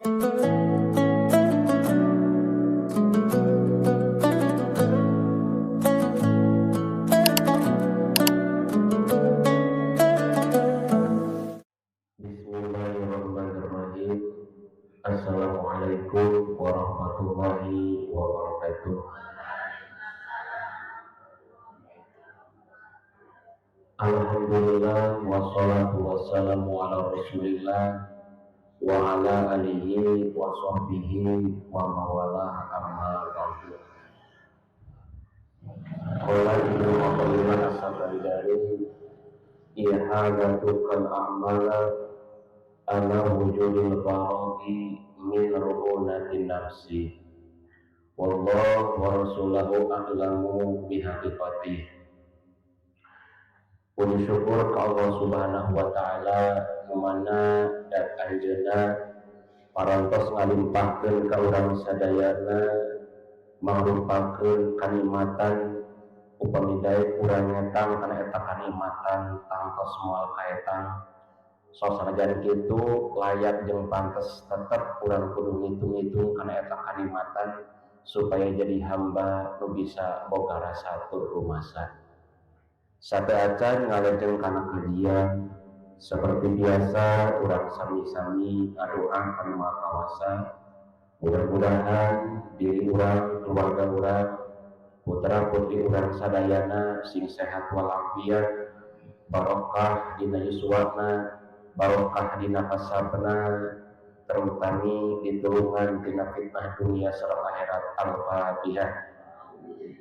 Bismillahirrahmanirrahim. Assalamualaikum warahmatullahi wabarakatuh. Alhamdulillah wassalatu wassalamu ala Rasulillah wa ala alihi wa sahbihi wa mawalah, amma ba'du. Qala Ibnu Athaillah As-Sakandari, ihadatukal a'mala ala wujudil faraghi min ru'unatin nafsi, wallahu wa rasulahu a'lamu bihaqiqatih. Puji syukur ka Allah Subhanahu wa taala, nu mana dat anjeunna parantos ngalimpahkeun ka urang sadayana mangrupakeun kanikmatan. Upami daek urang ngetang kana eta kanikmatan, tangtos moal kaetang. Sok sanajan kitu, layak jeung pantes tetep urang kudu ngitung-ngitung kana eta kanikmatan supaya jadi hamba nu bisa boga rasa tur rumasa. Sateuacan ngalejeng kana kajian, seperti biasa urang sami-sami ngadoa ka Nu Maha Kawasa, mudah-mudahan diri urang, keluarga urang, putra putri urang sadayana sing sehat walafiat, barokah dina yuswana, barokah dina kasabna, terutami ditulungan tina fitnah dunia sareng akhirat. Al-Fatihah.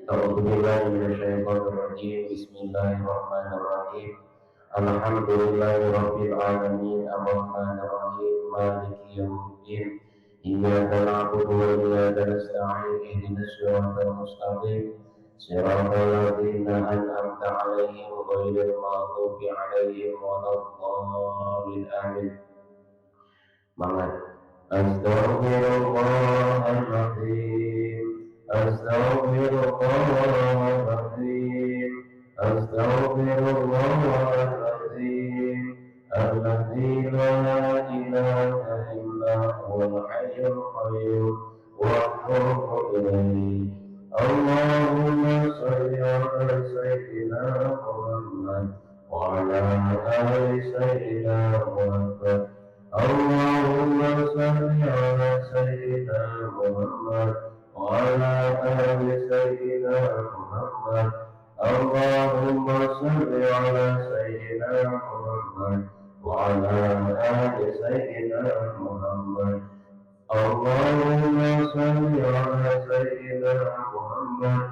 A'udzu billahi minasyaitonir rajim. Bismillahirrahmanirrahim. Alhamdulillahi rabbil alamin, arrahmanir rahim, maliki yaumiddin. Iyyaka na'budu wa iyyaka nasta'in, ihdinas siratal mustaqim. Siratal ladzina an'amta 'alaihim ghairil maghdubi 'alaihim waladdallin. Amin. Mangga. Astaghfirullahaladzim. Astaghfirullahaladzim. Astaghfirullahaladzim. Alladzi la ilaha illa huwal hayyul qayyum wa atubu ilaihi. Allahumma shalli ala sayyidina Muhammad wa ala ali sayyidina Muhammad. Allahumma shalli ala sayyidina Muhammad wa ala ali sayyidina Muhammad. Allahumma shalli ala sayyidina Muhammad wa ala ali sayyidina Muhammad. Allahumma shalli ala sayyidina Muhammad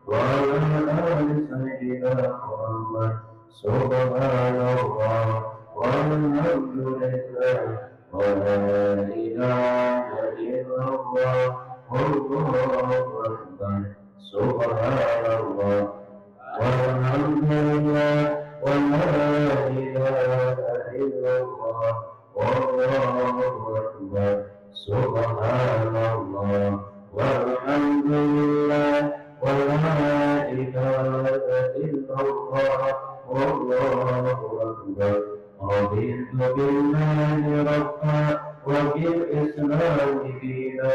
wa ala ali sayyidina Muhammad. Subhanallah walhamdulillah wa la ilaha illallah wallahu akbar. Subhanallah walhamdulillah wa la ilaha illallah wallahu akbar. Subhanallah walhamdulillah wa la ilaha illallah wallahu akbar. Raditu billahi rabba wa bil islami dina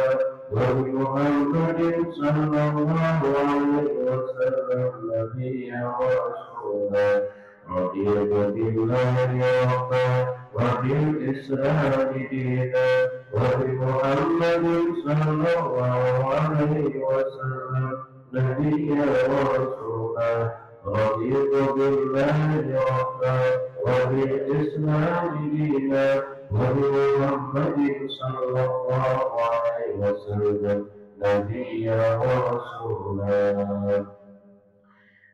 wa bi Muhammadin sallallahu alaihi wasallam nabiyya wa rasula. Raditu billahi rabba wa bil islami dina wa bi Muhammadin sallallahu alaihi wasallam nabiyya wa rasula. Raditu billahi rabba wa bil islami dina wa bi Muhammadin sallallahu alaihi wasallam nabiyya wa rasula.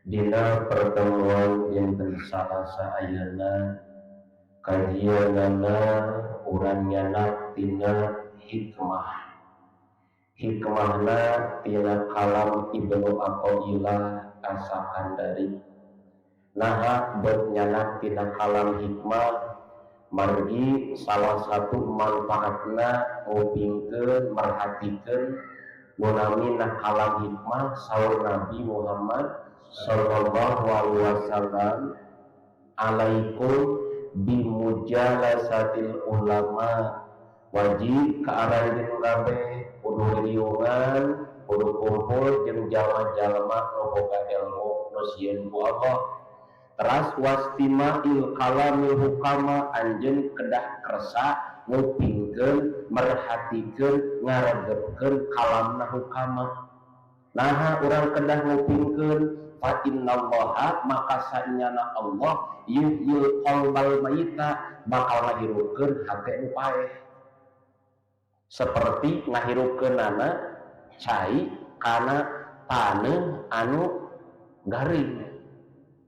Dina pertemuan dinten Salasa ayeuna, kajianana urang nyanak tina hikmah. Hikmahna tina kalam Ibnu Athaillah As-Sakandari. Naha bet nyanak tina kalam hikmah? Margi salah satu manfaatna ngupingkeun, merhatikeun nu namina kalam hikmah. Saur Nabi Muhammad sallallahu alaihi wasallam, alaikum bimujalasatil ulama. Wajib ka aranjeun kabeh kudu riungan, kudu kumpul jeung jalma-jalma nu boga ilmu nu sieun ku Allah. Teras wastima'il kalamil hukama, anjeun kedah kersa ngupingkeun, merhatikeun, ngaregepkeun kalamna hukama. Naha urang kedah ngupingkeun? Fa innallaha, maka sanyana Allah, yuhyil qalbal mayita, bakal ngahirupkeun hate nu paeh, seperti ngahirupkeunana cai kana taneuh anu garing.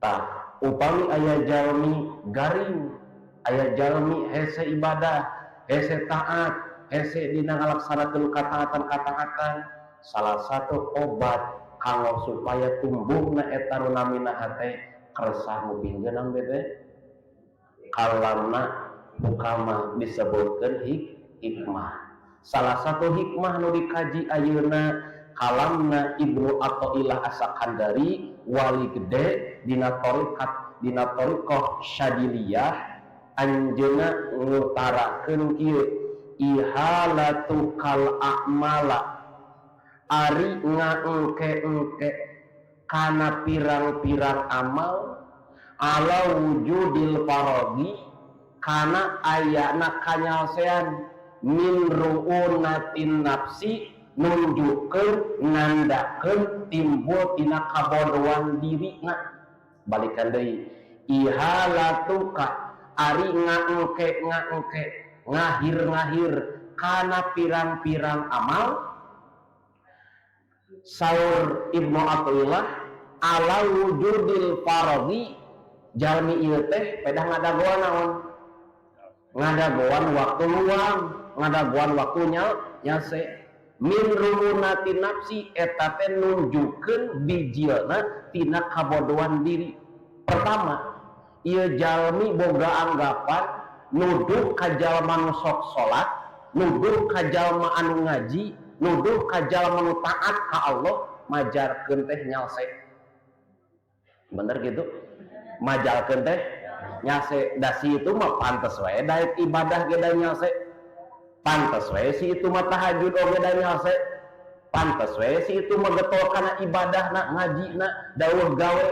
Tah, upami aya jalmi garing, aya jalmi hese ibadah, hese taat, hese dina ngalaksanakeun kataatan-kataatan, salah satu obat kanggo supaya tumbuhna eta nu namina hate, kersa ngupingkeun bebe kalamna hukama, disebutkeun hikmah. Salah satu hikmah nu dikaji ayeuna kalamna Ibnu Athaillah As-Sakandari, wali gede dina thoriqat, dina thoriqah Syadiliyah. Anjeunna ngutarakeun kieu: ihalatu kal a'mala, ari ngaengke-engke kana pirang-pirang amal, ala wujudil farogi, kana ayana kanyalsean, min ru'unatin nafsi, nunjukkeun, nandakeun timbul tina kabodohan diri. Na balikan deui: ihalatuka, ari ngaengke ngaengke, ngahir-ngahir kana pirang-pirang amal, saur Ibnu Athaillah, ala wujudil farogi, jalmi ieu teh pedah ngadagoan naon? Ngadagoan waktu luang, ngadagoan waktu nyase. Min rumunati nafsi, eta teh nunjukkeun bijilna tina kabodohan diri. Pertama, ieu jalmi boga anggapan nuduh ka jalma nu sok salat, nuduh ka jalma anu ngaji, nuduh ka jalma nu taat ka Allah, majarkeun teh nyalse. Bener gitu? Majalkeun teh nyalse. Da si itu mah pantes wae daek ibadah ge da nyalse, pantes wae si itu mah tahajud oge da nyalse, pantes wae si itu mah getol kana ibadahna, ngajina, dawuh gawe.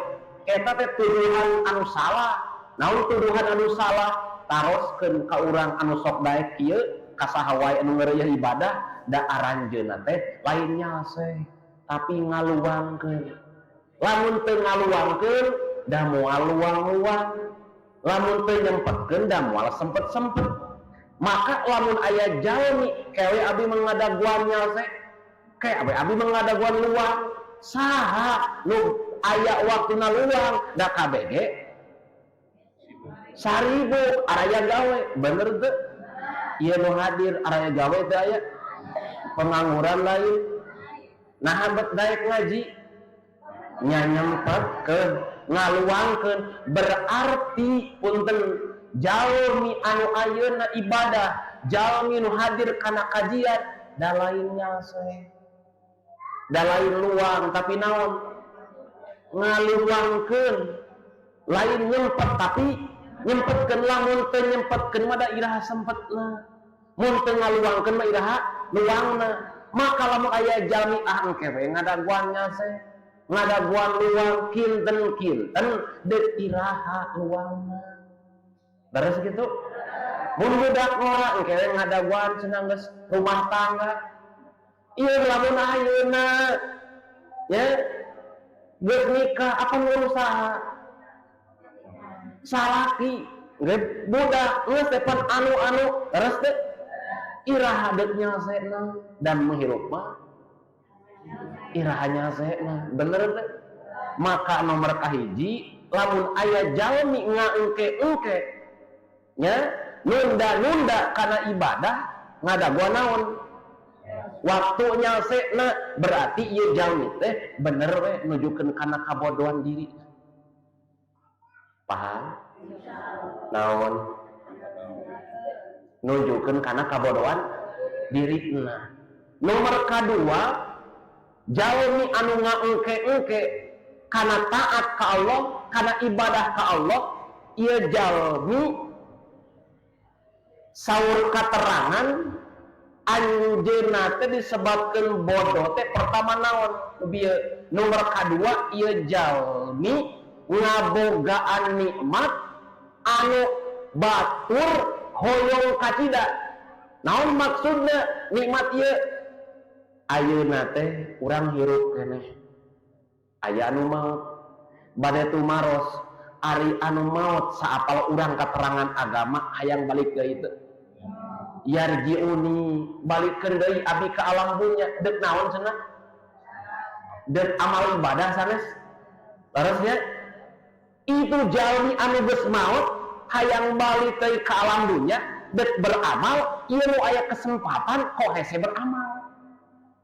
Eta teh tuduhan anu salah. Naon tuduhan anu salah? Taroskeun ka urang anu sok daek kieu, ka saha wae anu ngeureuy ibadah, da aranjeunna teh lain nyalse, tapi ngaluangkeun. Lamun teu ngaluangkeun, da moal luang-luang. Lamun teu nyempetkeun, da moal sempet-sempet. Maka lamun aya jalmi, kewe abi mangadaguan nyalse, kewe abi mangadaguan luang, saha nu aya waktuna luang? Da KBG 1000 araya gawe. Bener teu? Ieu nu hadir araya gawe teu? Aya pengangguran lain? Nah, bet daek ngaji nya nyempetkeun, ngaluangkeun. Berarti punten, jalmi anu ayeuna ibadah, jalmi nu hadir kana kajian, da lain nyalse, da lain luang, tapi naon? Ngaluangkeun. Lain nyempet, tapi nyempetkeun. Lamun teu nyempetkeun mah da iraha sempetna? Mun teu ngaluangkeun mah iraha luangna? Maka lamun aya jalmi, ah, engke we ngadaguan nyalse, ngadaguan luang, kinten-kinten deuk iraha luangna? Terus gitu, mun budak ngora, engke we ngadaguan cenah, geus rumah tangga. Ieu lamun ayeuna ya geus nikah, apa ngurus saha? Salaki geus budak geus teh pan anu-anu. Terus teh iraha deuk nyalsena? Dan menghirup mah iraha nyalsena? Bener teh? Maka nomor kahiji, lamun aya jalmi ngaengke-engke nya, nunda-nunda karena ibadah, ngadaguan naon? Waktu nyalsena, berarti ieu jalmi teh bener we nunjukkeun kana kabodohan diri. Paham naon nunjukkeun kana kabodohan diri? Nah, nomor kedua, jalmi anu ngaengke-engke kana taat ka Allah, kana ibadah ka Allah, ieu jalmi saur katerangan Anjeunna teh disebabkeun bodoh teh pertama naon? Bieu nomor kadua, ieu jalmi ngabogaan nikmat anu batur hoyong kacida. Naon maksudna nikmat ieu? Ayeuna teh urang hirup keneh, aya anu maot, bade tumaros. Ari anu maot, saapal urang keterangan agama, hayang balik deui teu? Yarjiuni, balikeun deui abi ka alam dunya. Dek naon cenah? Dek amal ibadah sanes? Terusnya itu jalmi anu geus maot hayang balik deui ka alam dunya dek beramal. Ieu nu aya kesempatan kok hese beramal.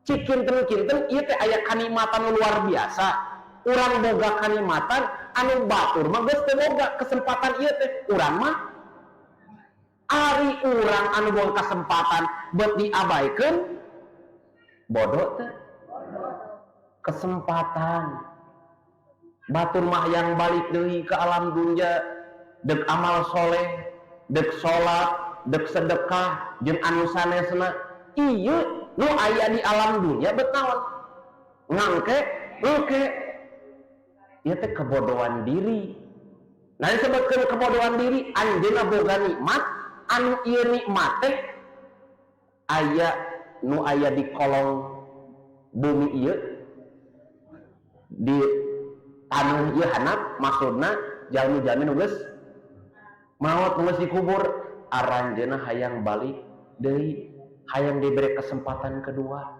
Cik kinten-kinten ieu teh aya kanikmatan luar biasa. Urang boga kanikmatan anu batur mah geus teu boga kesempatan ieu teh. Urang mah, ari urang anu boga kesempatan buat diabaikeun, bodoh teh? Kesempatan batur mah yang balik deui ke alam dunia dek amal soleh, dek salat, dek sedekah, jeung anu sanesna. Ieu nu aya di alam dunia bet naon? Ngangke engke. Ieu teh kebodohan diri. Nah, disebutkan kebodohan diri, anjeunna boga nikmat anu ieu nikmat teh aya nu aya di kolong bumi ieu, di tanah ieu handap. Maksudna jalmi-jalmi nu geus maot, nu geus dikubur. Aranjeunna hayang balik deui, hayang diberi kesempatan kedua.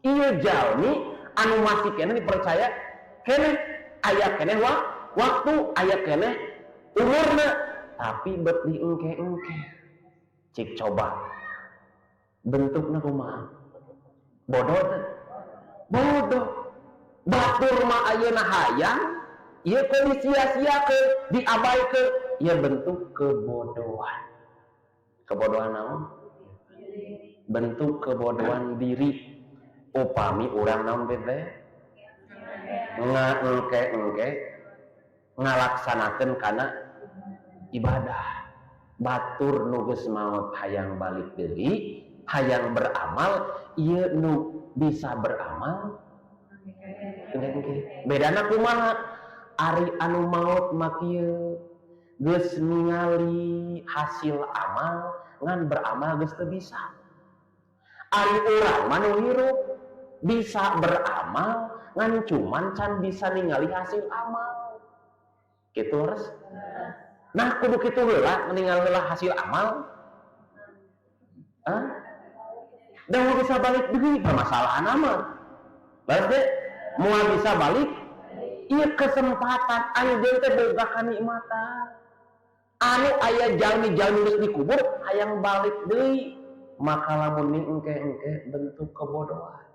Ieu jalmi anu masih keneh dipercaya keneh aya keneh waktu, aya keneh umurna, tapi bet di engke-engke. Cik, coba bentukna kumaha? Bodoh teh? Bodoh. Batur mah ayeuna hayang, ieu kok disia-siakeun, diabaikeun. Ieu bentuk kebodohan. Kebodohan naon? Bentuk kebodohan diri. Upami urang naon teh ngaengke-engke ngalaksanakeun kana ibadah, batur nu geus maot hayang balik deui, hayang beramal, ieu nu bisa beramal engke-engke. Bedana kumaha? Ari anu maot mah kieu, geus ningali hasil amal, ngan beramal geus teu bisa. Ari urang mah nu hirup bisa beramal, ngan cuman can bisa ningali hasil amal. Gitu harus. Nah, kudu kitu heula, ningali heula hasil amal. Hah? Dan mau bisa balik deui permasalahan mah. Berarti mau bisa balik. Iya, kesempatan anjeun teh boga kanikmatan. Anu aya jalmi-jalmi geus dikubur hayang balik deui, maka lamun ni engke-engke bentuk kebodohan.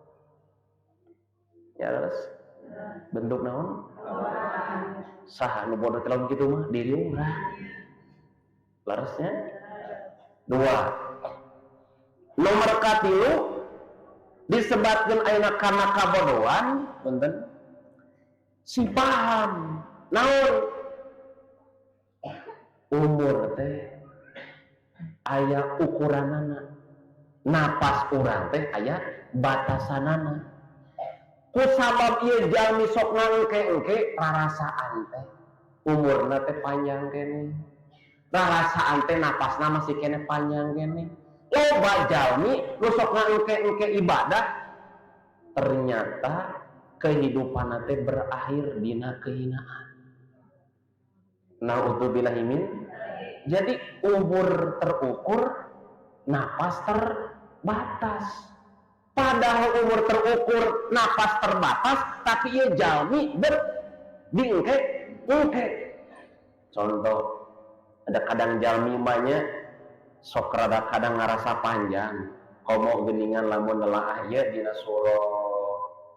Ya terus bentuk naon? Saha nu bodoh teh lamun kitu mah? Diri urang. Leresnya dua. Nomor katilu disebabkan ayeuna karena kabodohan, punten, si paham naon? Umur teh aya ukuranana, napas urang teh aya batasanana. Ku sabab ieu jalmi sok ngangke-engke, rarasaan teh umurna teh panjang keneh, rarasaan teh napasna masih keneh panjang keneh. Loba jalmi nu sok ngangke-engke ibadah, ternyata kehidupan teh berakhir dina kehinaan. Naudzubillahi min. Jadi umur terukur, napas terbatas. Padahal umur terukur, napas terbatas, tapi ieu jalmi ber diengke engke. Contoh, ada kadang jalmi banyak sok rada kadang ngarasa panjang. Komo geningan lamun nelaah ieu dina surah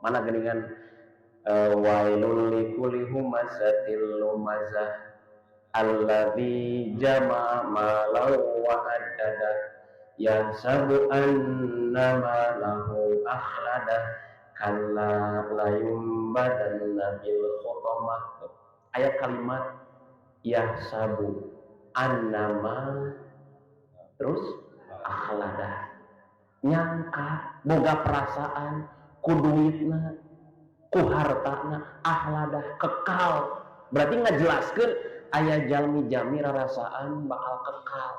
mana geningan, wailul likulli humazatil lumazah alladzi jama'a malahu wa addada yahsabu anna malahu akhlada kalla layumbadanna fil hutamah. Ayat kalimat yahsabu annama terus akhlada. Nyangka boga perasaan ku duitna, ku hartana, akhladah kekal. Berarti ngajelaskeun aya jalmi-jalmi rarasaan bakal kekal,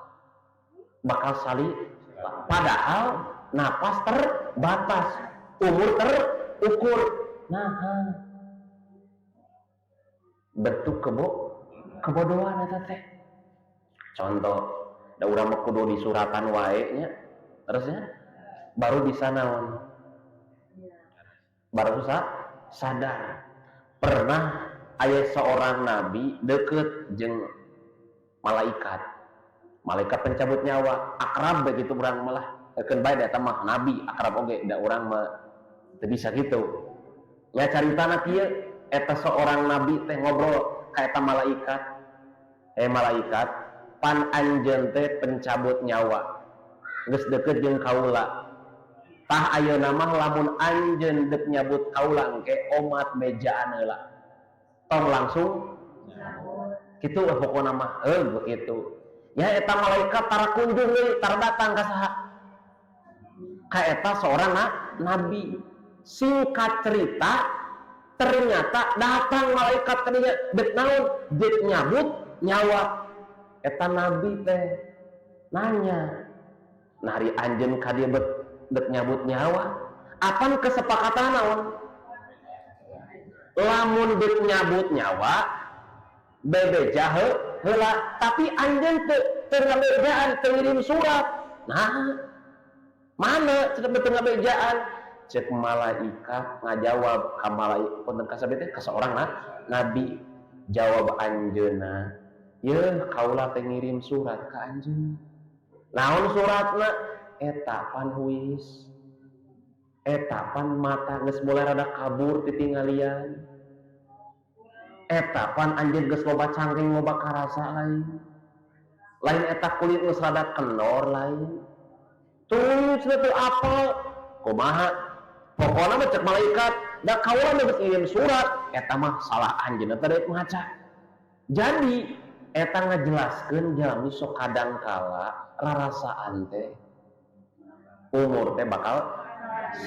bakal sali, padahal napas terbatas, umur terukur. Nah, bentuk kebodohan eta teh. Contoh, da urang mah kudu disuratan wae nya, terusnya baru bisa naon, baru susah sadar. Pernah aya seorang nabi deket jeung malaikat, malaikat pencabut nyawa, akrab begitu. Urang malah keun bae, da eta mah nabi, akrab oge, da urang mah teu bisa kitu ya. Caritana kieu, eta seorang nabi teh ngobrol ka eta malaikat, "Eh malaikat, pan anjeun teh pencabut nyawa, geus deket jeung kaula. Tah, ayeuna mah lamun anjeun dek nyabut kaula, engke omat bejaan heula, tong langsung kitu we pokona mah." Eh, begitu ya. Eta malaikat tara kunjung deui, tara datang ka saha, ka eta seorang nabi. Singkat cerita, ternyata datang malaikat ka dinya, dek naon? Dek nyabut nyawa. Eta nabi teh nanya, "Nah, ari anjeun ka dieu dek nyabut nyawa, apan kesepakatan naon? Lamun dek nyabut nyawa, bebeja heula, tapi anjeun teu teu ngabejaan, teu ngirim surat. Nah, mana cenah teu ngabejaan?" Cek malaikat ngajawab ka malaikat, punten, ka saha teh, ka seorang nabi, jawab anjeunna, "Yeuh, kaula teh ngirim surat ka anjeun." "Naon suratna?" "Eta pan huis, eta pan mata geus mulai rada kabur titinggalian, eta pan anjeun geus loba cangkeng, loba karasa, lain lain eta kulit geus rada kendor, lain tuh cenah teu apal kumaha." Pokokna mah cek malaikat, da kaula mah geus ngirim surat, eta mah salah anjeun eta rek maca. Jadi eta ngajelaskeun jalmi sok kadang kala rarasaan teh umur teh bakal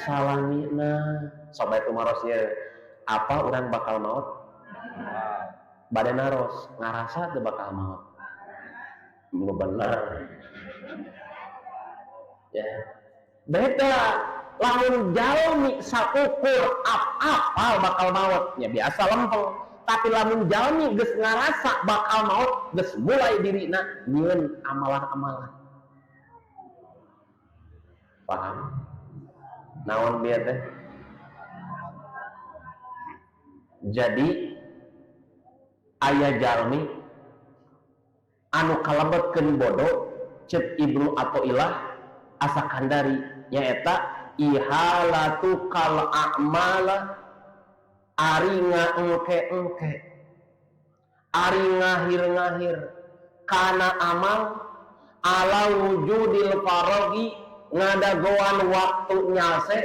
salamina. Sobat tumaros ye, apa orang bakal maut? Bade naros, ngarasa teu bakal maut? Nu bener ya beda. Lamun jalmi saukur apal bakal maut ya biasa lempeng, tapi lamun jalmi geus ngarasa bakal maut, geus mulai dirina nyieun amalan-amalan. Paham naon bieu teh? Jadi aya jalmi anu kalebetkeun bodoh, cek Ibnu Athaillah Asakandari, nyaeta ihalatu kal a'mala, ari ngaengke-engke, ari ngahir-ngahir kana amal, ala wujudil farogi, ngadagoan waktu nyalse,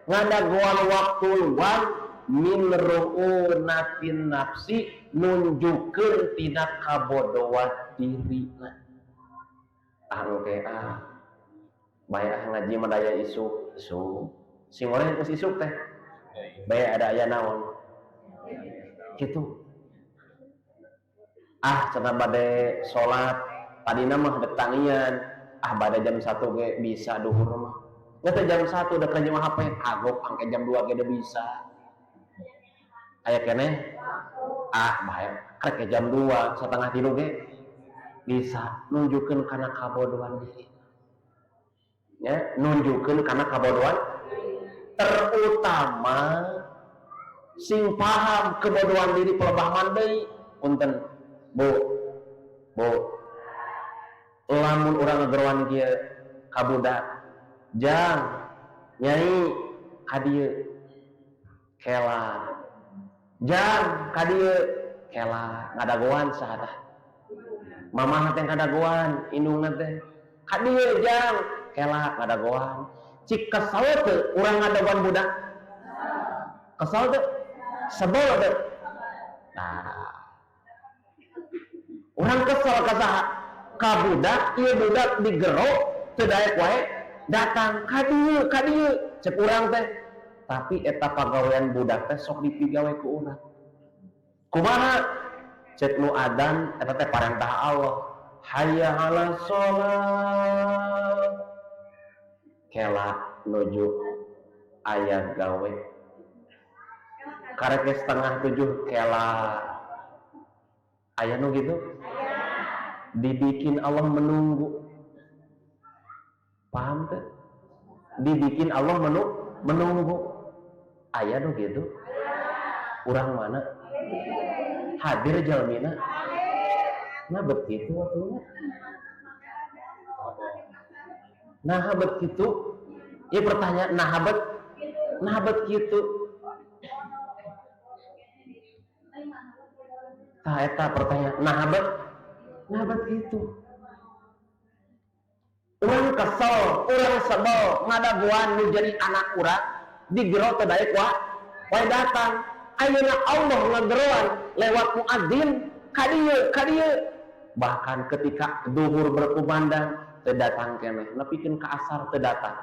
ngadagoan waktu luang, min ru'unatin nafsi, nunjukkeun tina kabodohan dirina. Angke ah, bae ah, ngaji mah daya isuk isuk sing goreng geus isuk teh bae ada aya naon gitu. "Ah," cenah, "bade salat, tadina mah dek tangian, ah bade jam 1 ge bisa duhur mah." Nggak, jam 1 udah kerja mah HP kagok, angke jam 2 ge bisa aya keneh. Ah bahaya, krek jam 2 setengah tilu ge bisa. Nunjukkeun kana kabodohan diri ya, nunjukkeun kana kabodohan. Terutama sing paham kebodohan diri pelebah deui. Punten Bu, Bu, lamun urang ngegeroan kieu ka budak, "Jang, Nyai, ka dieu," kela. "Jang, ka dieu," kela. Ngadagoan saha tah? Mamah teh ngadagoan, indungna teh. "Ka dieu, Jang," kela, ngadagoan. Cik kesel teu urang ngadagoan budak? Kesel teu? Sebel teu? Nah, urang kesel ka saha? Ka budak. Ieu budak digero teu daek wae. Datang ka dieu ka dieu cek urang teh. Tapi eta pagawean budak teh sok dipigawe ku urang. Kumaha? Cek nu adan eta teh parentah Allah. Hayya 'ala sholat. Kela nuju aya gawe. Karek 6:30 kela. Aya nu gitu? Dibikin Allah menunggu. Paham teh? Dibikin Allah menunggu. Aya nu gitu? Urang mana? Hadir jalmina. Nah begitu waktunya. Nah begitu. Ya pertanyaan, nah begitu. Tah eta pertanyaan, nah begitu. Urang kesel, urang sebel, ngadagoan nu jadi anak urang digero teu daek wae datang. Ayeuna Allah ngageroan lewat muadzin ka dieu ka dieu. Bahkan ketika duhur berkumandang teu datang keneh, nepikeun ka asar teu datang.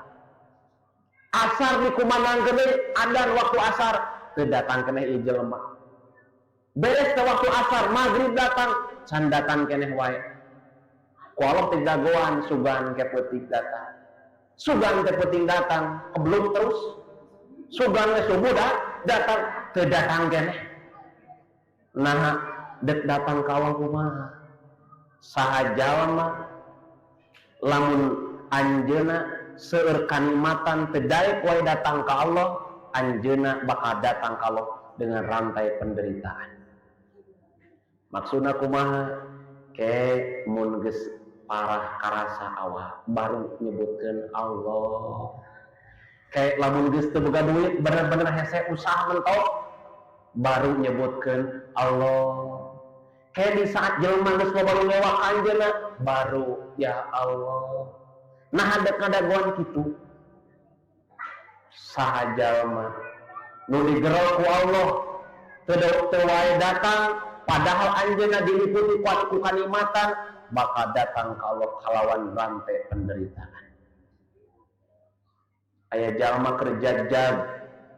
Asar dikumandangkeun deui, adan waktu asar teu datang keneh ieu jelema. Beres ke waktu asar, maghrib datang, can datang keneh wae. Ku Allah teh dagoan sugan ke peuting datang. Sugan teh peuting datang, kebelum terus. Sugan teh subuh datang, teu datang keneh. Nah, dek datang ka Allah kumaha? Saha jalma lamun anjeunna seueur kanikmatan teu daek wae datang ka Allah, anjeunna bakal datang ka Allah dengan rantai penderitaan. Maksudna kumaha? Ke mun geus parah karasa awal baru nyebutkeun Allah. Kayak lamun geus teu boga duit bener-bener hese usaha mentok baru nyebutkeun Allah. Kayak di saat jelema geus loba nu newak anjeunna baru ya Allah. Nah ada kadagoan kitu. Saha jalma nu digero ku Allah teu wae datang padahal anjeunna diliputi ku kanikmatan bakal datang ka Allah kalawan rantai penderitaan. Aya jalma kerja jag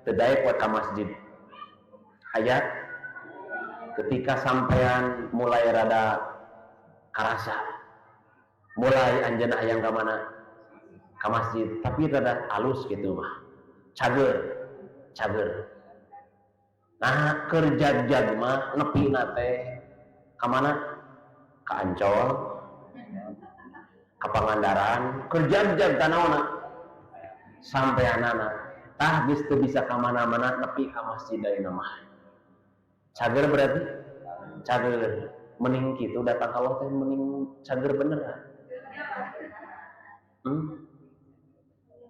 teu daek we ka masjid. Aya ketika sampean mulai rada karasa mulai anjeunna hayang ka mana? Ka masjid, tapi rada alus gitu mah. Cager, cager. Nah, kerja jag mah nepina teh ka mana? Ka Ancol, ka Pangandaran, kerja jag tanaonna sampeanana. Tah geus teu bisa ka mana-mana nepi ka masjid ayeuna mah. Cager berarti? Cager. Mending kitu datang ka Allah teh mending cager beneran.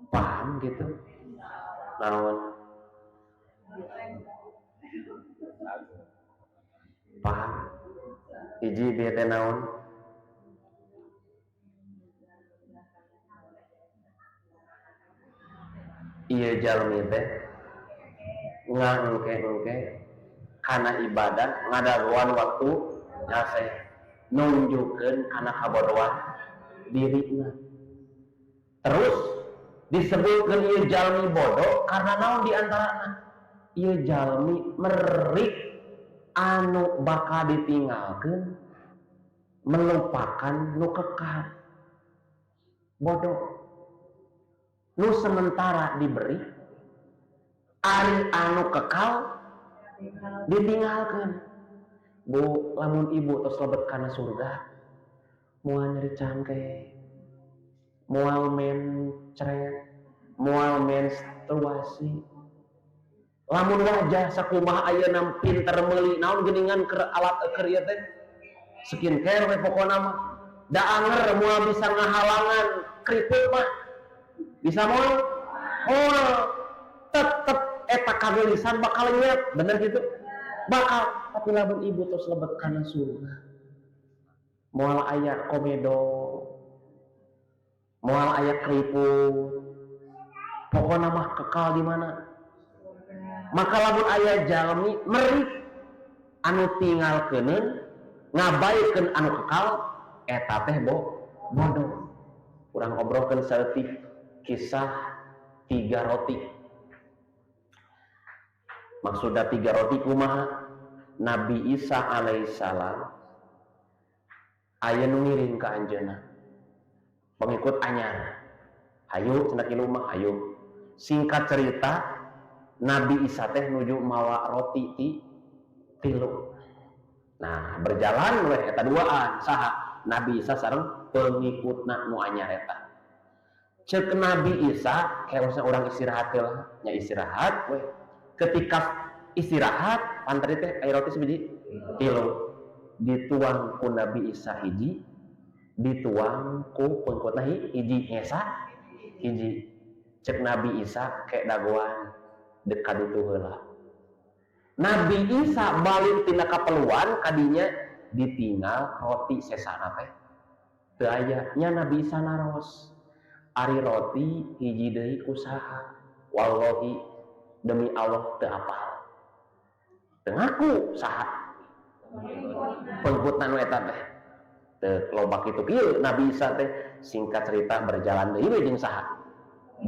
Paham gitu? Naon? Paham? Hiji bieu teh naon? Ieu jalmi teh ngangke-engke kana ibadah ngadagoan waktu nyase nunjukkeun kana kabodohan dirina. Terus disebutkeun ieu jalmi bodoh karena naon di antarana? Ieu jalmi merik anu bakal ditinggalkeun melupakan nu kekal. Bodoh. Nu sementara diberi ari anu kekal ditinggalkan. Bu, lamun ibu tos lebet kana surga moal nyeri cangke, moal mencret, moal menstruasi. Lamun wajah sakumaha ayeuna pinter meuli naon geuningan keur alat keur ieu teh skincare we pokona mah. Da anger moal bisa ngahalangan keriput mah. Bisa moal? Moal. Tetep eta kagelisan bakal lenyap, bener gitu? Bakal. Tapi lamun ibu tos lebet kana surga moal aya komedo, moal aya keriput, pokona mah kekal di mana? Maka lamun aya jalmi merik anu tinggalkeuneun ngabaikeun anu kekal eta teh bodoh. Urang obrolkeun saeutik. Kisah tiga roti. Maksudnya tiga roti kumaha? Nabi Isa alaihissalam aya nu ngiring ka anjeunna, pengikut anyar. "Hayu," cenah, "kilu mah hayu." Singkat cerita, Nabi Isa teh nuju mawa roti ti tilu. Nah, berjalan weh eta duaan saha? Nabi Isa sareng pengikutna nu anyar eta. Cek Nabi Isa, kayak maksudnya orang istirahat lah nya, istirahat weh. Ketika istirahat pan tadi teh aya roti sebiji tilu, dituang ku Nabi Isa hiji, dituang ku pengikutna hiji, ngesa hiji. Cek Nabi Isa, "Kayak dagoan dekat itu heula." Nabi Isa balik tina kaperluan kadinya, ditinggal roti sesana teh teu aya nya. Nabi Isa naros, "Ari roti hiji deui usaha?" "Wallahi," demi Allah teu apal. Teu ngaku saha? Pengikutna nu eta teh. Teu loba kitu kieu Nabi Isa teh. Singkat cerita, berjalan deui we jeung saha?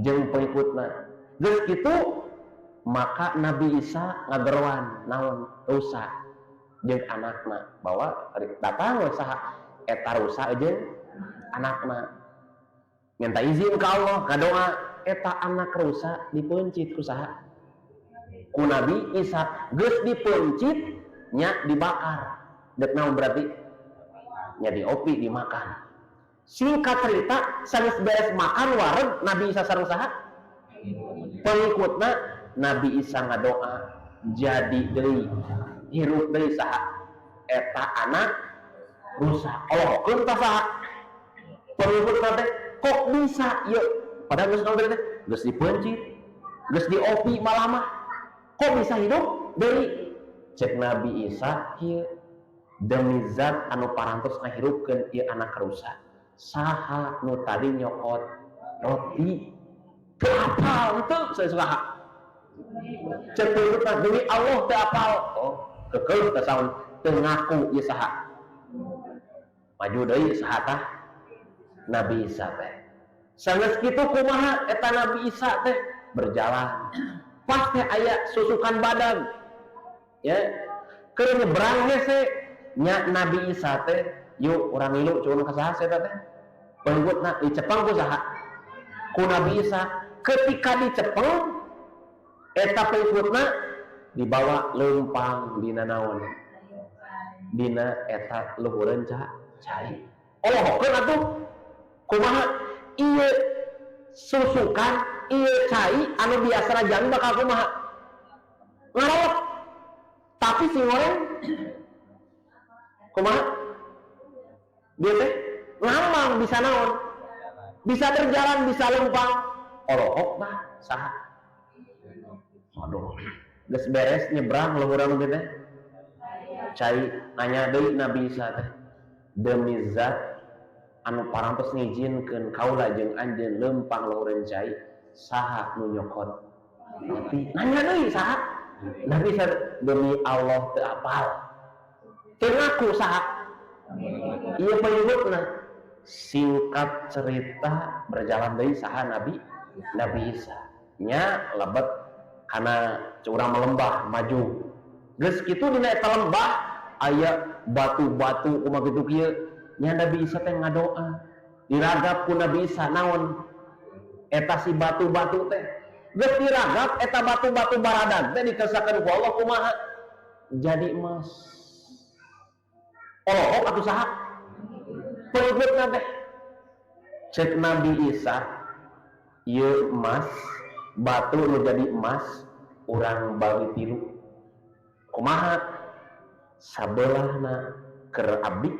Jeung pengikutna. Geus kitu maka Nabi Isa ngageroan naon? Rusa jeung anakna. Bawa datang we saha eta? Rusa jeung anakna. Minta izin ke Allah, ngadoa, eta anak rusa dipeuncit ku saha? Ku Nabi Isa. Geus dipeuncit nya, dibakar dek naon berarti nya? Diopi, dimakan. Singkat cerita, sanggeus beres makan wareg Nabi Isa sareng saha? Pengikutna. Nabi Isa ngadoa, jadi deui, hirup deui saha? Eta anak rusa. Oh, tah saha? Pengikutna teh, "Kok bisa yuk? Padahal geus naon teh? Geus dipeuncit, geus diopi malah mah, kok bisa hidup deui?" Cek Nabi Isa kieu, "Demi zat anu parantos ngahirupkeun ieu anak rusa, saha nu tadi nyokot roti?" "Teu apal teu saya." "Saha?" Cek pengikutna, "Demi Allah teu apal." Oh, kekeuh teh saun, teu ngaku ieu saha? Maju deui saha tah? Nabi Isa teh. Sanggeus kitu kumaha eta Nabi Isa teh berjalan, pas teh aya susukan badag ya, keur nyebrang hese nya. Nabi Isa teh, "Yuk, urang ngilu," cuman ka saha eta teh? Pengikutna. Dicepeng ku saha? Ku Nabi Isa. Ketika dicepeng eta pengikutna, dibawa lempang dina naon? Dina eta luhureun cai. Oh, atuh kumaha ieu susukan, ieu cai anu biasa jalmi bakal kumaha? Ngarot. Tapi si goreng kumaha dia teh? Ngambang, bisa naon? Bisa berjalan, bisa lempang. Olohok mah saha? Aduh, geus beres nyebrang luhuran teh cai, nanya deui Nabi Isa teh, "Demi zat anu parantos ngijinkeun kaula jeung anjeun lempang luhureun cai, saha nu nyokot roti?" Nanya deui saha? Nabi Isa. "Demi Allah teu apal." Teu ngaku saha? Ieu pengikutna. Singkat cerita, berjalan deui saha? Nabi Nabi Isa nya lebet karena curang melembah maju. Geus kitu dina eta lembah aya batu-batu kumaha kitu kieu nya. Nabi Isa teh ngadoa, diragap ku Nabi Isa naon eta? Si batu-batu teh. Geus diragap eta batu-batu baradag teh, dikesakeun ku Allah kumaha? Jadi emas. Olohok atuh saha? Pengikutna teh. Cek Nabi Isa, "Ieu emas, batu nu jadi emas, urang bagi tilu. Kumaha? Sabelahna keur abdi,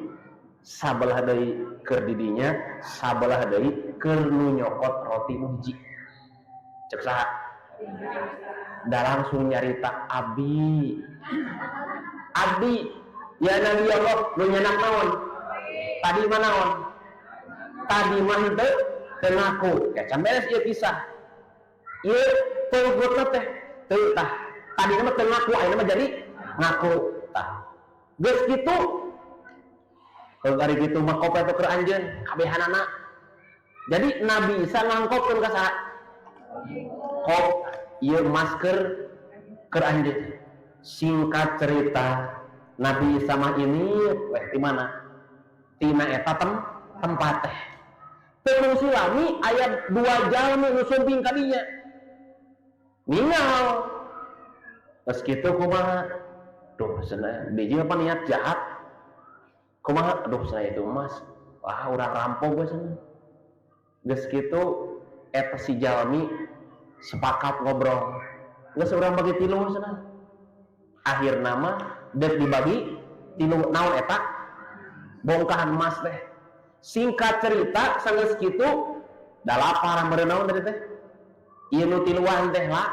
sabelah deui keur didinya, sabelah deui keur nu nyokot roti nu hiji." Cek saha? Da langsung nyarita, "Abi, abdi ya Nabi Allah nu nyandak naon tadi mah." Naon tadi mah? Henteu, teu ngaku. Ya can beres ieu kisah. Ieu pengikutna teh teu tah, tadi mah teu ngaku, ayeuna mah jadi ngaku tah. Geus kitu, kalau ari kitu mah kopet keur anjeun kabehanana. Jadi Nabi Isa ngangkopkeun ka saha? Kop ieu masker keur anjeun. Singkat cerita, Nabi Isa mah ini weh di mana? Tina eta tempat teh. Teu kungsi lami aya dua jalmi nu sumping ka dinya. Ningal. Geus kitu kumaha? Duh, cenah biji apa niat jahat? Kumaha? Aduh, saya itu emas. Wah, urang rampok we cenah. Geus kitu eta si jalmi sepakat ngobrol. Geus urang bagi tilu cenah. Akhirna mah deuk dibagi tilu naon eta? Bongkahan emas teh. Singkat cerita sanggeus kitu da lapar meureun naon tadi teh? Ieu nu tiluan teh lah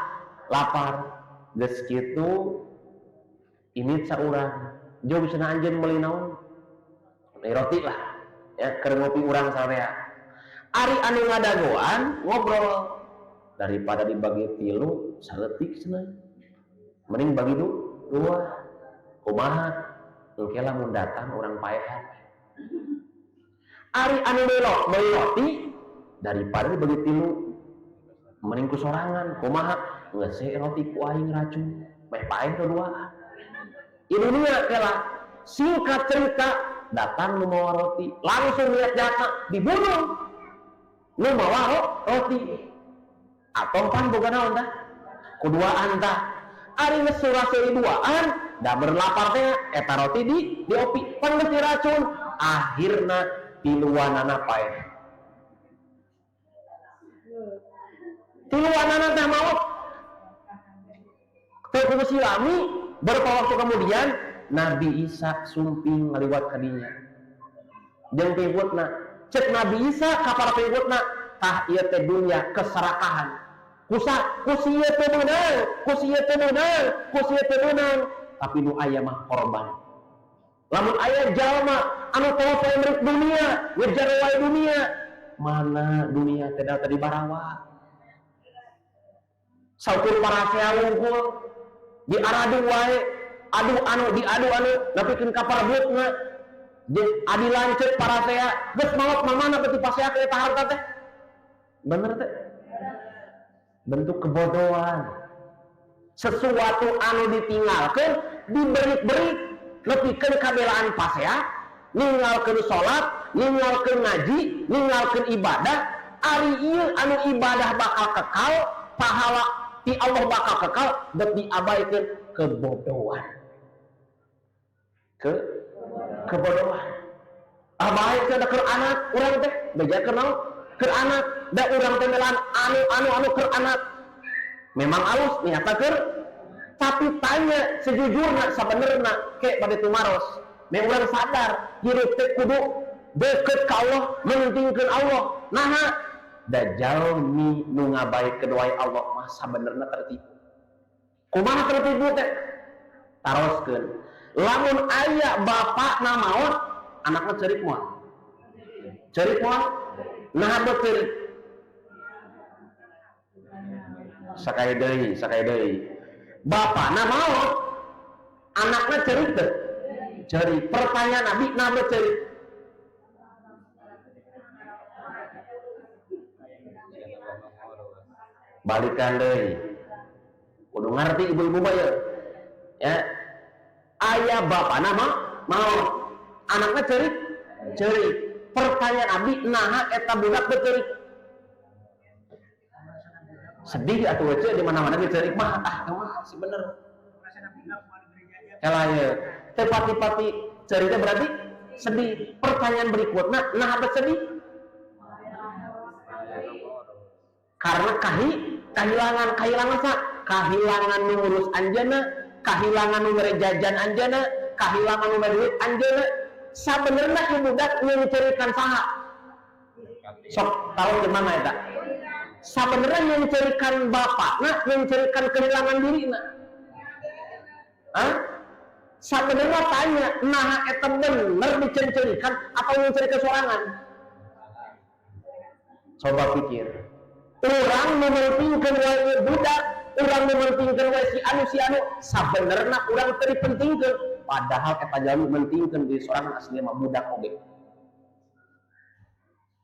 lapar. Geus kitu ini saurang jauh cenah anjeun meuli naon? Meuli roti lah. Ya keur ngopi urang samea. Ari anu ngadagoan ngobrol daripada dibagi tilu saleutik cenah. Mending bagi dua. Kumaha? Engke lamun datang urang paehan. Ari anu meuli roti daripada dibagi tilu mending ku sorangan. Kumaha? Geus roti ku aing racun. Meh paeh dua. Ini dunia kela. Singkat cerita datang nu mawa roti langsung lihat jatah dibunuh nu mawa roti atau pan boga naon tah kuduaan tah ari geus surah duaan da berlapar teh eta roti di diopi pan geus diracun akhirna tiluanana paeh tiluanana teh maot teu kudu silami. Beberapa waktu kemudian Nabi Isa sumping ngaliwat ka dinya jeung pengikutna. Cek Nabi Isa ka para pengikutna, tah ieu teh dunya keserakahan, kusa ku si ieu teu meunang, ku si ieu teu meunang, ku si ieu teu meunang, tapi nu aya mah korban. Lamun aya jalma anu teu wae dunia, ngejar wae dunia, mana dunia teh tadi barawa saukur parasea wungkul diaradu wae, adu anu diadu anu nepikeun ka parebutna jeung adi lanceuk parasea geus maot mah mana beuti pasea ka eta harta teh. Bener teh bentuk kebodohan. Sesuatu anu ditinggalkeun diberi-beri nepikeun kabelaan pasea, ninggalkeun salat, ninggalkeun ngaji, ninggalkeun ibadah. Ari ieu anu ibadah bakal kekal, pahala ti Allah bakal kekal, bet diabaikeun. Kebodohan, kebodohan. Ah, baik teh keur anak urang teh beja keur naon, keur anak da urang teh melan anu anu anu keur anak. Memang alus niatna keur, tapi tanya sejujurna, sabenerna ke pada tumaros meh urang sadar hirup teh kudu deket ka Allah, mentingkeun Allah. Naha da jalmi nu ngabaikeun wae Allah mah sabenerna tertipu. Kumaha tertipu teh? Taroskeun, lamun aya bapakna maot, anakna ceurik moal? Ceurik moal? Naha bet ceurik? Sakali deui, sakali deui, bapakna maot, anakna ceurik teu? Ceurik. Pertanyaan Nabi, naha bet ceurik? Balikan deui, kudu ngerti ibu-ibu mah ya. Ya, ayah bapakna mah maot, anaknya ceurik, ceurik. Pertanyaan abdi, naha eta budak teu ceurik? Sedih atuh we, di mana-mana ge ceurik mah. Ah, teu mah si bener kela ye teu pati-pati ceurik teh berarti sedih. Pertanyaan berikutnya, naha bet sedih? Karena kahilangan, kahilangan sa, kahilangan nu ngurus anjeunna, kahilangan nu mere jajan anjeunna, kahilangan nu mere duit anjeunna. Sabenerna ieu budak nyeuncerikan saha? Sok tahu di mana eta? Sabenerna nyeuncerikan bapakna, nyeuncerikan kehilangan dirina. Hah? Sabenerna tanya, naha eta bener dicencerikan atau nyeuncerikan sorangan? Coba pikir. Urang mementingkan wae budak, urang mementingkan wae si anu si anu, sabenerna urang teu dipentingkeun, padahal eta jalmi mentingkeun diri sorangan, asli mah budak oge.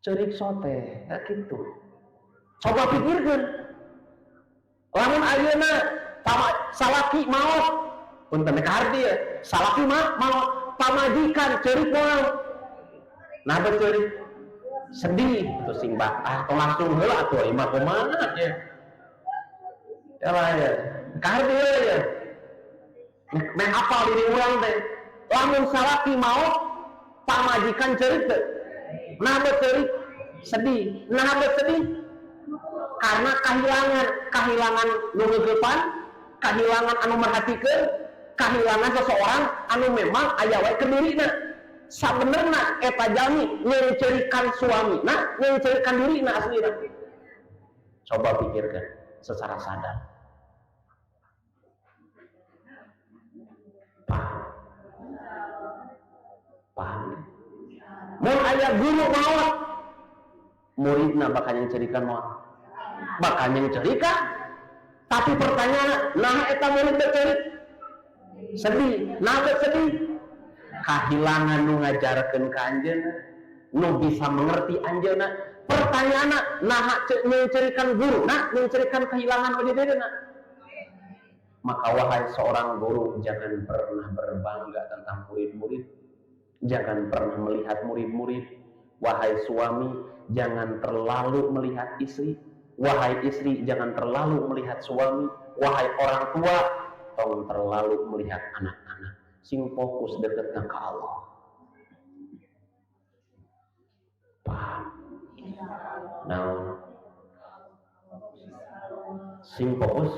Ceurik sote, ya gitu. Coba pikirkan. Lamun ayeuna salaki maot, punten ka ya, salaki mah maot, pamajikan ceurik moal. Nah, ceurik sedih tuh sing ah tong langsung heula atuh imah kumaha ya. Ya lah ya. Kaharti ya. Meh apal diri urang teh. Lamun salaki maot, pamajikan ceurik teh. Nah, ceurik sedih. Nah, sedih karena kehilangan, kehilangan nu ngeukepan, kehilangan anu merhatikeun, kehilangan seseorang anu memang aya wae keur dirina. Sabenerna eta jalmi nyeuncerikan suamina, nyeuncerikan dirina aslina. Coba pikirkan secara sadar. Paham? Paham? Mun aya guru maot, muridna bakal nyeuncerikan moal. Bakal nyeuncerikan. Tapi pertanyaan, nah eta murid teh ceurik sedih, nah sedih kehilangan nu ngajarkeun ka anjeunna, nu bisa mengerti anjeunna. Pertanyaanna, nah nyeuncerikan guru, nah nyeuncerikan kehilangan oge. Maka wahai seorang guru, jangan pernah berbangga tentang murid-murid, jangan pernah melihat murid-murid. Wahai suami, jangan terlalu melihat istri. Wahai istri, jangan terlalu melihat suami. Wahai orang tua, tong terlalu melihat anak-anak. Sing fokus deketna ke Allah. Paham? Naon? Sing fokus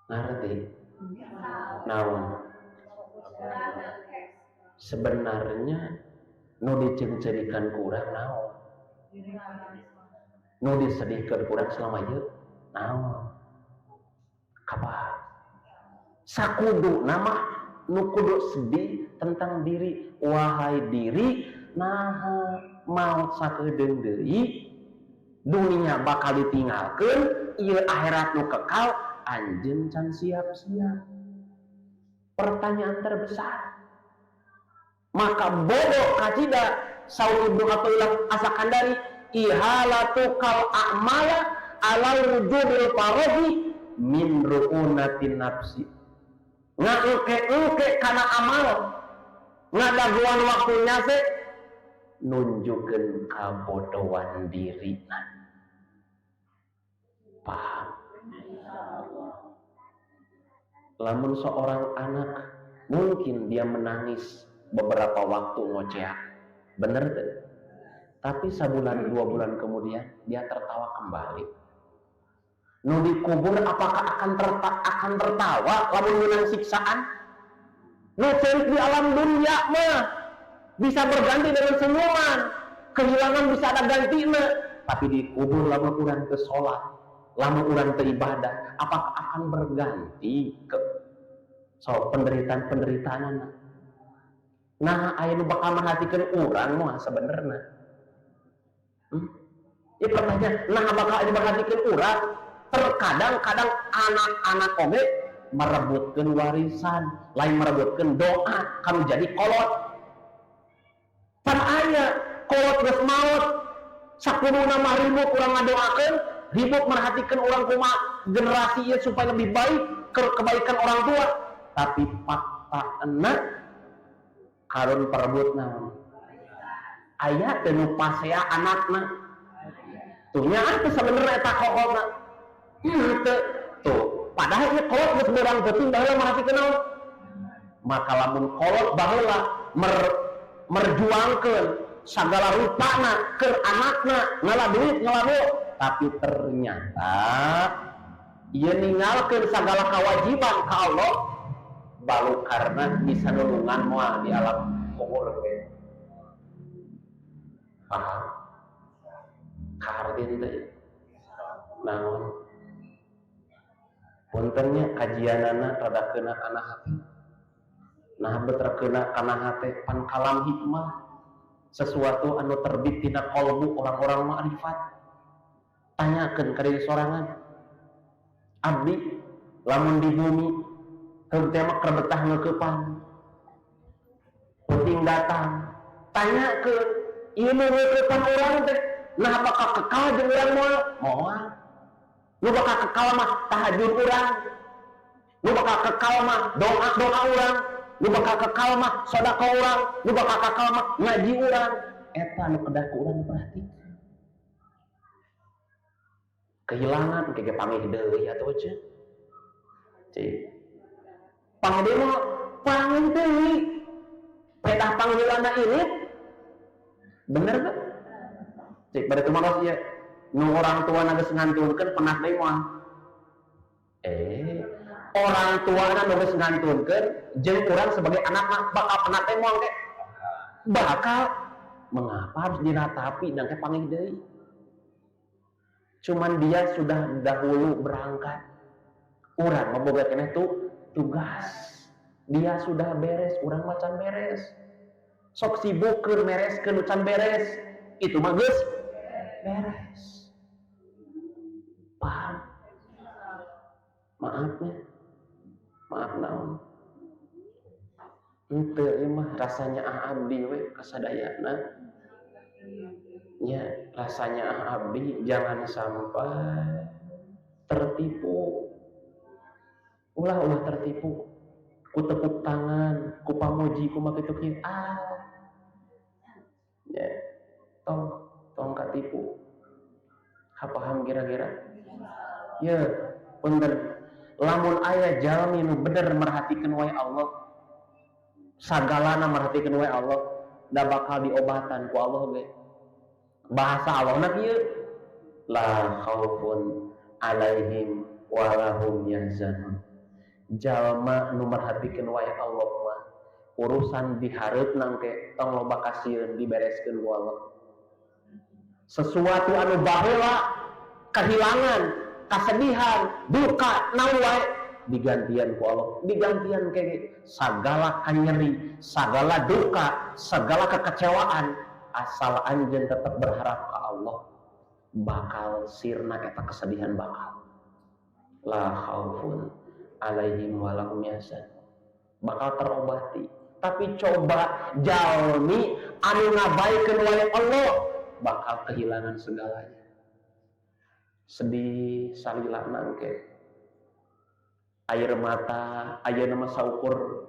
ngerti? Naon? Sebenarnya nu diceungceurikan kurang naon? Nu disedihkan kurang selama ieu naon? Kabar sakudu nama nu kudu sedih tentang diri. Wahai diri, nah maut sakedeung deui, dunia bakal ditinggalkeun, ieu akhirat nu kekal, anjeun can siap-siap. Pertanyaan terbesar. Maka bodoh kacida Saul Ibnu Athaillah Asakandari, ihalatu kal a'mala alal wujudil farohi min ru'unatin nafsi. Ngaengke-engke kana amal, ngadaguan waktunya se nunjukkeun kabodohan dirina. Paham? Lamun seorang anak mungkin dia menangis beberapa waktu ngoceak, bener tuh. Tapi sebulan 2 bulan kemudian dia tertawa kembali. Nu dikubur apakah akan tertawa lamun menang siksaan? Nu ceurik di alam dunia mah bisa berganti dengan senyuman, kehilangan bisa ada gantina. Tapi dikubur lamun urang ke sholat, lamun urang ke ibadah, apakah akan berganti ke so penderitaan-penderitaan? Nah, aya nu bakal merhatikan urang mah sebenarnya. Ya pertanyaan, nah bakal diperhatikan urang? Terkadang kadang anak-anak oge merebutkan warisan, lain merebutkan doa, kamu jadi kolot. Pan aya kolot geus maot, sakuduna mah ribut urang ngadoakeun, ribut merhatikan orang kumaha generasi ieu supaya lebih baik ke kebaikan orang tua. Tapi fakta enak karun perebut naon? Aya teu nu pasea anakna. Tuh nya teh sebenarnya eta kokolna. Teu tuh, padahal ieu kolot geus beurang peuting baheula merhatikeun naon? Maka lamun kolot baheula merjuangkeun sagala rupana keur anakna, ngala duit ngala duit, tapi ternyata ieu ninggalkeun sagala kewajiban ka Allah balu karena bisa nulungan moal di alam kubur we. Paham? Kaharti teh naon? Puntennya kajianana rada kena kana hati. Nah beter kena kana hati pan kalam hikmah, sesuatu anu terbit tina kolbu orang-orang ma'rifat. Tanyakeun ka diri sorangan. Abdi lamun di bumi heuh teh mah keur betah ngeukepan. Penting datang. Tanyakeun, ieu nu ngeukeutkeun urang teh, nah, bakal kekal jeung urang moal? Moal. Nu bakal kekal mah tahajud urang. Nu bakal kekal mah doa-doa urang. Nu bakal kekal mah sedekah urang. Nu bakal kekal mah ngaji urang. Eta nu kedah ku urang diperhatikan. Kehilangan engke panggih deui atuh ce. Cik. Panggih deui mah panggih deui. Pedah panggilanna ini bener gak? Cik, pada tumaros ieu nu orang tua geus ngantunkeun, penat deui moal? Eh, orang tua nu geus ngantunkeun jeung urang sebagai anak mah bakal penat teh moal ke? Bakal. Mengapa harus diratapi dan ke panggih deui? Cuman dia sudah dahulu berangkat. Urang mah boga keneh tuh tugas. Dia sudah beres, urang mah can beres. Sok sibuk keur mereskeun nu can beres. Itu mah geus beres. Paham? Maaf ya. Maaf naon? Henteu, ieu mah rasanya ah abdi we kasadayana. Ya, rasanya ah abdi jangan sampai tertipu. Ulah, ulah tertipu. Ku tepuk tangan, ku pamuji, ku kitu kieu. Ah. Ya, tong tong katipu. Paham kira-kira? Ya, punten. Lamun aya jalmi nu bener merhatikan wae Allah, sagalana merhatikan wae Allah, da bakal diobatan ku Allah ge. Bahasa Allah na kieu, la khaufun alaihim walahum yahzanun. Jalma nu merhatikeun wae Allah mah urusan dihareup nangke tong loba kasieun, dibereskeun ku Allah. Sesuatu anu baheula kehilangan, kesedihan, duka, naon wae digantian ku Allah, digantian kayak segala kanyeri, segala duka, segala kekecewaan, asal anjeun tetap berharap ke Allah, bakal sirna eta kesedihan, bakal la khaufun alaihim walahum yahzanun, bakal terobati. Tapi coba jalmi anu ngabaikeun wae Allah, bakal kehilangan segalanya, sedih salila nangke air mata. Ayeuna mah saukur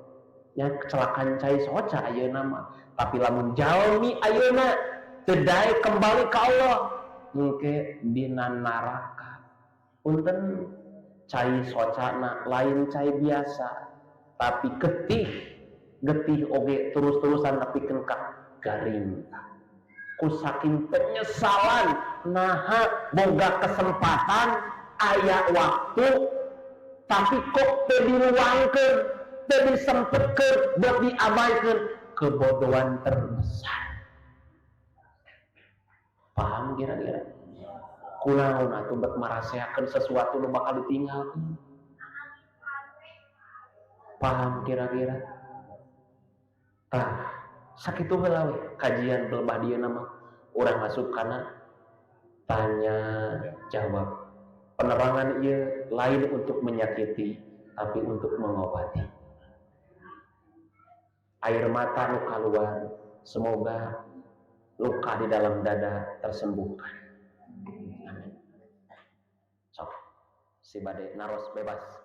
nya kecelakaan cai soca ayeuna mah, tapi lamun jalmi ayeuna teu daek kembali ke Allah, engke dina neraka. Punten, cai socana lain cai biasa, tapi getih, getih oge terus-terusan tapi ka garing ku saking penyesalan. Naha boga kesempatan, aya waktu, tapi kok teu diluangkeun, teu disempetkeun buat diabaikan? Kebodohan terbesar. Paham kira-kira? Kunaon atuh bet maraseakeun sesuatu nu bakal ditinggalkeun? Paham kira-kira? Tah, sakitu heula we kajian belebah dieu mah. Urang masuk kana tanya jawab. Penerangan ieu lain untuk menyakiti, tapi untuk mengobati. Air mata nu kaluar, semoga luka di dalam dada tersembuhkan. Amin. Sok, si bade naros bebas.